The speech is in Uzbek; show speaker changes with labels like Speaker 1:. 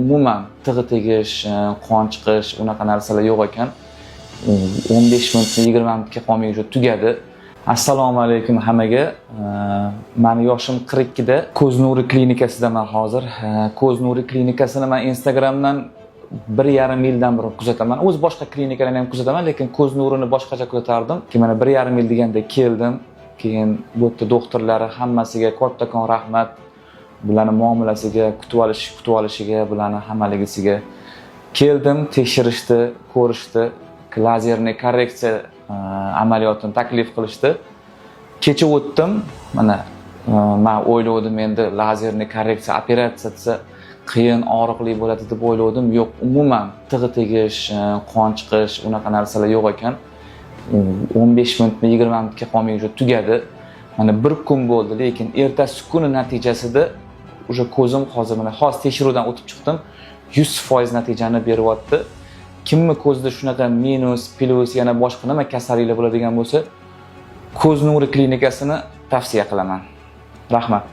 Speaker 1: Umuman tig'i tegish, qon chiqish, unaqa narsalar yo'q ekan. 15 minutni, 20 minutga qolmay уже tugadi. Assalomu alaykum hammaga. Mani yoshim 42 da. Ko'z nuri klinikasidaman hozir. Ko'z nuri klinikasini man Instagramdan 1,5 yildan beri kuzataman. O'zi boshqa klinikalarni ham kuzataman, lekin ko'z nurini boshqacha kuzatardim. Keyin mana 1,5 yil deganda keldim. Keyin bu yerda doktorlari hammasiga kattakon rahmat. Bularni muomalasiga, kutib olishiga, bularni hammaligisiga keldim, tekshirishdi, ko'rishdi, лазерный korreksiya amaliyotini taklif qilishdi. Kecha o'tdim, mana man o'ylovdim, endi лазерный korreksiya operatsiya desa qiyin, og'riqli bo'ladi deb o'ylovdim. Yo'q, umuman tig'i tegish, qon chiqish, unaqa narsalar yo'q ekan. 15 minutmi, 20 minutga qolmay уже tugadi. Mana bir kun bo'ldi, lekin ertasi kuni natijasida уже ko'zim hozir, mana hozir tekshiruvdan o'tib chiqdim, 100% natijani beryapti. Kimni ko'zida shunaqa minus, plyus, yana boshqa nima kasalliklar bo'ladigan bo'lsa, Ko'z nuri klinikasini tavsiya qilaman. Rahmat.